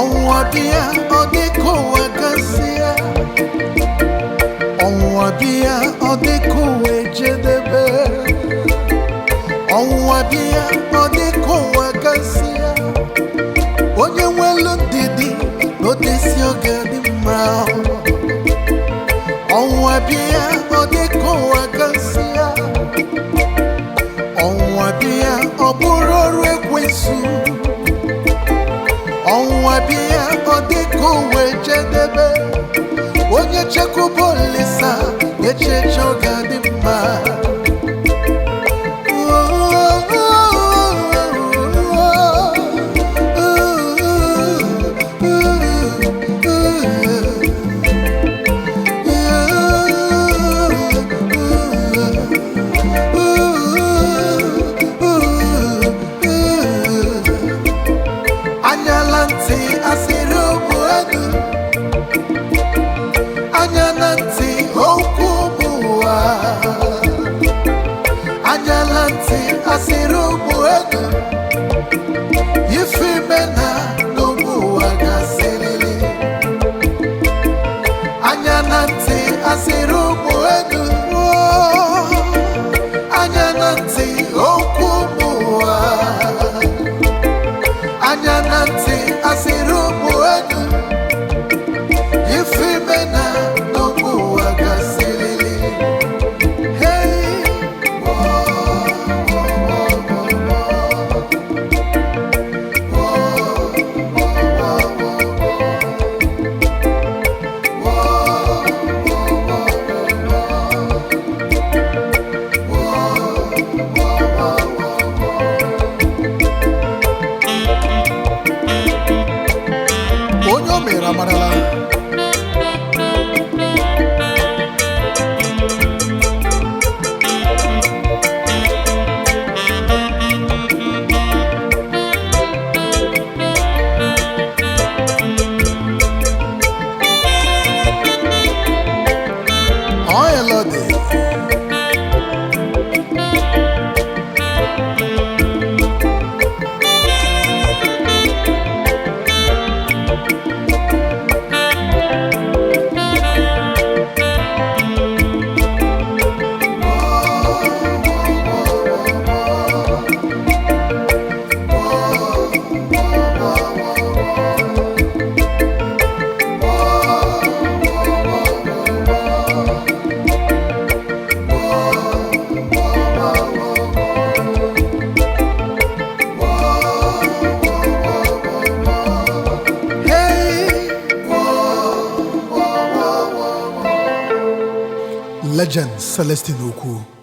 Ọnwụnwa bịa, ọ dị ka ụwa gasịa. Ọnwụnwa bịa, ọ dị ka ụwa ejedebe. Ọnwụnwa bịa, ọ dị ka ụwa gasịa. Onye nwelu ndidi na odesi oge dị mma. Ọnwụnwa bịa, ọ dị ka ụwa gasịa. Ọnwụnwa bịa, ọ bụrụ ọrụ ekwensu. Ọnwụnwa bịa, ọ dị ka ụwa ejedebe. Onye chekwube Olisa echeche ọ ga-adị mma. Anyala ntị asịrị ụmụ elu, anya na ntị okwu ụmụ ụwa. Anyala ntị asịrị ụmụ elu, ife ime na n'ụmụ ụwa gasịrịrị. Anya na ntị asịrị ụmụ elu, anya na ntị okwu ụmụ ụwa. Anya na ntị asịrị ụmụ elu, ife ime na n'ụmụ ụwa gasịrịrị. Hey, onye o mere amarala. Ọ dị. Hey, Legend Celestine Ukwu.